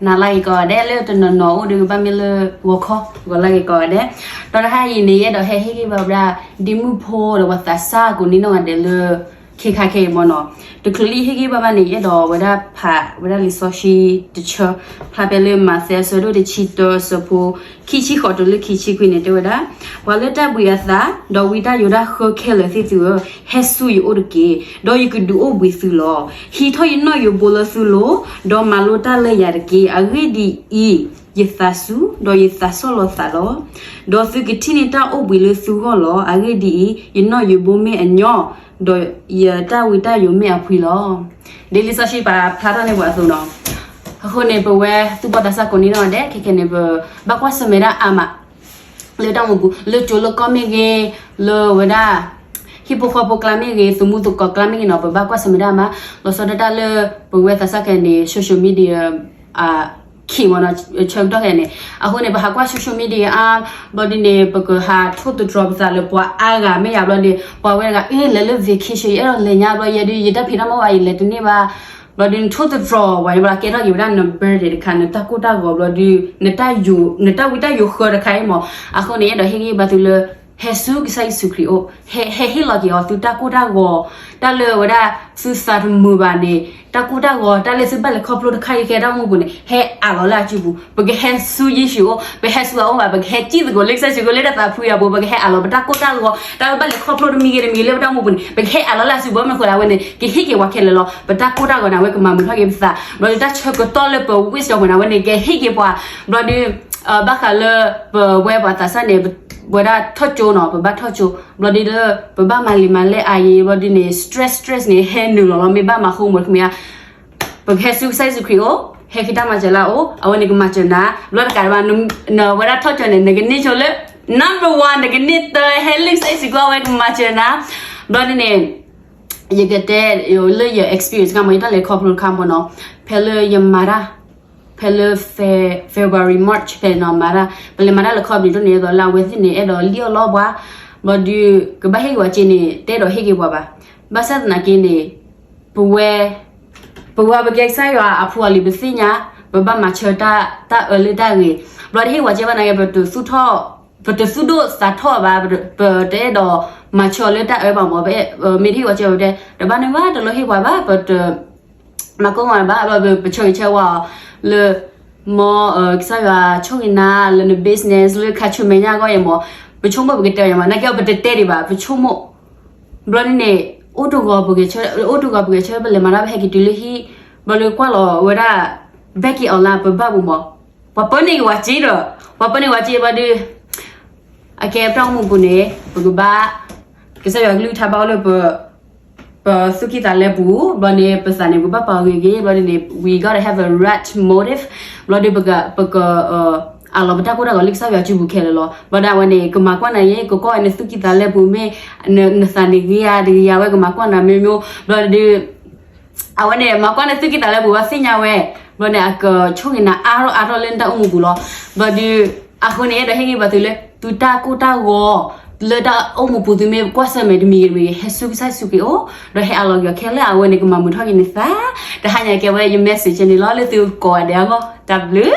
နၤလၢအဂ့ၤကိးဂၤဒဲး လၢတနီၤနီၤအိၣ်ဒီးကဘၣ်မ့ၢ်လၢဂီၤခီ ဂီၤလၢအဂ့ၤကိးဂၤဒဲး, ဒီးတဟါအံၤန့ၣ် ယအဲၣ်ဒိးဟဲဟ့ၣ်ဂံၢ်ဘါဝဲဒၣ် ဒ့မုၣ်ဖိဒီးပှၤသးစၢ်ကိးနံၤနီၢ်ဂၤဒဲးလၢ ခဲခါခဲအံၤမ့ၢ်နီၤ, တချုးလၢယဟ့ၣ်ဂံၢ်ဘါဘၣ်န့ၣ် ယအဲၣ်ဒိးဝဲဒၣ်ဖးဝဲဒၣ်လံာ်စီဆှံတဆၢ, ဖျါဖဲလၢမးသဲအဆၢဒိၣ်တဆံတၢ အဆၢဖိခံဆံဃိးတုၤလၢခံဆံခွံန့ၣ် တဲဝဲဒၣ်, ပှၤလၢတၢ်ဘှံးအသး ဒီးဝံတၢ်ယိးတၢ်ဃၢခဲလၢာ်သ့ၣ်သုဧၢ, ဟဲဆူယအိၣ်တက့ၢ်, ဒီးယကဒုးအိၣ်ဘှံးသုလီၤ. ဟံးထီၣ်ယနီၣ်ယိးဘိလၢသုလိၤ, ဒီးမၤလိတၢ်လၢယၤတက့ၢ်. အဂ့ၢ်ဒ်အံၤ, ယသးစူၤ, ဒီးယသးဆီၣ်လီၤသးလီၤ. ဒီးသုကထံၣ်န့ၢ်တၢ်အိၣ်ဘှံးလၢသုဂီၢ်လီၤ. အဂ့ၢ်ဒ်အံၤ, ယနီၣ်ယိးဘိမ့ၢ်အညီ, ဒီးယတၢ်ဝံတၢ်ယိးမ့ၢ်အဖှံလီၤ. ဒ်လံာ်စီဆှံပာ်ဖျါထီၣ်န့ၢ်ပှၤအသိးနီၤ, အဃိန့ၣ် ပဝဲသူၣ်ဘီၣ်သးစၢ်ကိးနံၤနီၢ်ဒဲး ခဲခဲန့ၣ် ပဘၣ်ကွၢ်ဆၢၣ်မဲာ်ဒၣ်အါမး လၢတၢ်အိၣ်မူပူၤ လၢကၠိလၢကီၢ်မ့ၢ်ဂ့ၤ, လၢဝဲဒၣ် ဟံၣ်ဖိဃီဖိကျါမ့ၢ်ဂ့ၤ, သုးမုၢ်သကိးကျါမ့ၢ်ဂ့ၤနီၤ, ပဘၣ်ကွၢ်ဆၢၣ်မဲာ်ဒၣ်မး, လီၤဆီဒၣ်တၢ်လၢ ပဝဲသးစၢ်ခဲန့ၣ် social media အခံမ့ၢ်နီၤ, ဆၢကတီၢ်ခဲန့ၣ်, အဃိန့ၣ် ပဟးကွၢ် social media အါ, ဘျီဒ်န့ၣ် ပကဟးထိၣ်သတြီၤပသးလၢပှၤအါဂၤမ့ၢ်ယၤ, ဘျီဒ်န့ၣ် ပှၤဝဲတဂၤ အ့ လဲၤလၢ vacation ယအဲၣ်ဒိးလဲၤညါ, ဘျီယဲဒုး ယတၢ်ဖံးတၢ်မၤဘၣ် ယလဲၤတန့ၢ်ဘၣ်, ဘျီဒုး နထိၣ်သတြီၤပှၤန့ၣ် ဘျီကဲထီၣ်က့ၤဝဲဒၣ်န birthday တခါ, နတၢ်ကိၢ်တၢ်ဂီၤ, ဘျီဒုး နတၢ်ဝံတၢ်ယိးဃၢတခါအံၤမ့ၢ်, အဃိန့ၣ် ယအဲၣ်ဒိးဟ့ၣ်ဂံၢ်ဘါသုလၢ ဟဲဆူကစၢ်ယ့ၣ်ၡူးခရံာ်အအိၣ်, ဟဲဟ့ၣ်လီၤက့ၤအီၤသုတၢ်ကိၢ်တၢ်ဂီၤ, တၢ်လၢဝဲဒၣ်သုသးတမုာ်ဘၣ်န့ၣ်, တၢ်ကိၢ်တၢ်ဂီၤ, တၢ်လၢသုဘၣ်လဲၤခီဖျိတခါအံၤခဲတၢ်အိၣ်မူပူၤန့ၣ် ဟဲအးလီၤလၢအစုပူၤ, ပကဟဲဆူယ့ၣ်ၡူးအအိၣ်, ပဟဲဆူအအိၣ်ဘၣ်, ပကဟဲစံၣ်သကိးလၢကစၢ်ယ့ၣ်ၡူးခရံာ်လၢတၢ်သးဖှံအပူၤ, ပကဟဲအးလီၤပတၢ်ကိၢ်တၢ်ဂီၤ, တၢ်ဘၣ်လဲၤခီဖျိတမံၤဂ့ၤတမံၤဂ့ၤလၢပတၢ်အိၣ်မူပူၤန့ၣ် ပကဟဲအးလီၤလၢအစုပူၤ, မ့ၢ်ဃိလၢအဝဲန့ၣ် ကဟ့ၣ်က့ၤပှၤခဲလၢာ်လီၤ, ပတၢ်ကိၢ်တၢ်ဂီၤန့ၣ် အဝဲကမၤမုာ်ထီၣ်က့ၤပသး, ဘျီဒုးတၢ်ဆၢကတီၢ်လၢပ wish အီၤမ့ၢ်န့ၣ် အဝဲန့ၣ် ကဟ့ၣ်က့ၤပှၤ, ဘျီဒုး ဘၣ်ဃးလၢ ပဝဲပှၤသးစၢ်န့ၣ် ဝဲဒၣ်ထီၣ်ကၠိနီၤ, ပဘၣ်ထီၣ်ကၠိ, ဘျီဒုးလၢ ပဘၣ်မၤလံာ်မၤလဲအါယံၤ, ဘျီဒုးန့ၣ် stress stress န့ၣ် ဟဲနုာ်လီၤလီၤ, မ့ၢ်ဘၣ်မၤ homework မ့ၢ်ဧါ, ပကဟဲဆူကစၢ်ယ့ၣ်ၡူးခရံာ်အအိၣ်, ဟဲဃ့တၢ်မၤစၢၤလၢအအိၣ်, အဝဲန့ၣ်ကမၤစၢၤနၤ, ဘျီတကးဘၣ် နဝဲဒၣ်ထီၣ်ကၠိန့ၣ် နကန့ၢ်ကၠိလၢ number one, နကန့ၢ်တၢ် ဟဲလၢကစၢ်ယ့ၣ်ၡူးခရံာ်အဝဲကမၤစၢၤနၤ, ဘျီဒုးန့ၣ် ယကတဲလၢယ experience ခါမ့ၢ် ယတၢ်လဲၤခီဖျိတခါမ့ၢ်နီၤ, ဖဲလၢယမၤတၢ် ဖဲလၢ February March ဖဲန့ၣ်နီၤ မၤတၢ်, ပလဲၤမၤတၢ်လၢခီပနံၣ်ဒိၣ်န့ၣ် ယသိးလၢအဝဲသ့ၣ်န့ၣ် အဲၣ်ဒိးလံၣ်အီၣ်လီအီၣ်ပှၤ, ဘျီဒုး ကဘၣ်ဟ့ၣ်က့ၤပှၤစ့န့ၣ် တအဲၣ်ဒိးဟ့ၣ်က့ၤပှၤဘၣ်, ဘၣ်ဆၣ်သနာ်က့န့ၣ် ပဝဲ ပဝဲပကဲကစၢ်ယွၤအဖိအလံၤ ပသ့ၣ်ညါ, ပဘၣ်မၤဆၢတၢ် တၢ်အၢလၢတၢ်ဂ့ၤ, ဘျီတဟ့ၣ်ပှၤစ့ဘၣ်နာ်က့ ပတသူၣ်ထီၣ် ပတသူၣ်ဒိၣ်သးထီၣ်ဘၣ်, ပတအဲၣ်ဒိးမၤဆၢအီၤလၢတၢ်အၢဘၣ်မ့ၢ်, မ့ၢ်တဟ့ၣ်ပှၤစ့ဘၣ် ပတဲ တဘၣ်န့ၣ်ဘၣ် တလိၣ်ဟ့ၣ်ပှၤဘၣ်, ပတ မၤကိၢ်မၤဘၣ် ဘျီပဆၢဂ့ၤဆၢဝါအီၤလၢ မ် ကစၢ်ယွၤဆိၣ်ဂ့ၤနၤလၢန business လၢခါဆူမဲာ်ညါအဂီၢ်အံၤမ့ၢ်, ပဆိကမိၣ်ပကတဲအီၤယၤမ့ၢ် နာ်က့အီၤ ပတတဲဒံးဘၣ် ပဆိကမိၣ်, ဘျီဒ်န့ၣ် အိၣ်တဂီၤပဂဲၤဆၢ, အိၣ်တဂီၤပဂဲၤဆၢ ပလဲၤမၤတၢ် ပဟဲက့ၤတုၤလၢဟံၣ်, ဘျီလၢကွၢ်လီၤဝဲဒၣ် bank online ပဘၣ်ပူၤမ့ၢ်, ပှၤပၢန့ၢ်က့ၤဝဲစ့ဒီး, ပှၤပၢန့ၢ်ဝဲစ့ ဘျီဒုး အကဲပတၢ်အိၣ်မူပူၤန့ၣ် ပကဘၣ် ကစၢ်ယွၤကလုၢ်ကထါဘၣ်အိၣ်လၢပ ပသူၣ်ကံၢ်သးလဲပူၤ, ဘျီန့ၣ် ပသးန့ၣ် ပကဘၣ်ပာ်ဂ့ၤဂ့ၤ, ဘျီဒ်န့ၣ် we gotta have a right motive, ဘျီဒုးပက ပက အးလီၤပတၢ်ကိၢ်တၢ်ဂီၤလၢကစၢ်ယွၤစုပူၤခဲလၢာ်လီၤ. ဘျီဒၣ်အဝဲန့ၣ် ကမၤကွၢ်နၤယဲ ကကွၢ်ဝဲနသူၣ်ကံၢ်သးလဲပူၤမ့ၢ်, နသးန့ၣ်ဂ့ၤဧါတဂ့ၤဧါ အဝဲကမၤကွၢ်နၤမ့ၢ်မ့ၢ်, ဘျီဒုး အဝဲန့ၣ် မၤကွၢ်နသုးကံၢ်သးလဲပူၤ ဘၣ်သ့ၣ်ညါဝဲ, ဘျီန့ၣ် အကဆိၣ်ဂ့ၤနၤအါထီၣ်အါထီၣ်လၢနတၢ်အိၣ်မူပူၤလီၤ. ဘျီဒုး အဃိန့ၣ် အဲၣ်ဒိးဟ့ၣ်ဂံၢ်ဘါသုလၢ သုတၢ်ကိၢ်တၢ်ဂီၤ လၢတၢ်အိၣ်မူပူၤ သုမ့ၢ်ကွၢ်ဆၢၣ်မဲာ်တမံၤဂ့ၤတမံၤဂ့ၤ ဟဲဆူကစၢ်ယ့ၣ်ၡူးခရံာ်အအိၣ်, ဒီးဟဲအးလီၤက့ၤအီၤခဲလၢာ် အဝဲန့ၣ် ကမၤမုာ်ထီၣ်က့ၤနသး. တဟါညါကဲဝဲယ message န့ၣ်လီၤ လၢသုကိးဂၤဒဲးအဂီၢ် တၢ်ဘျုး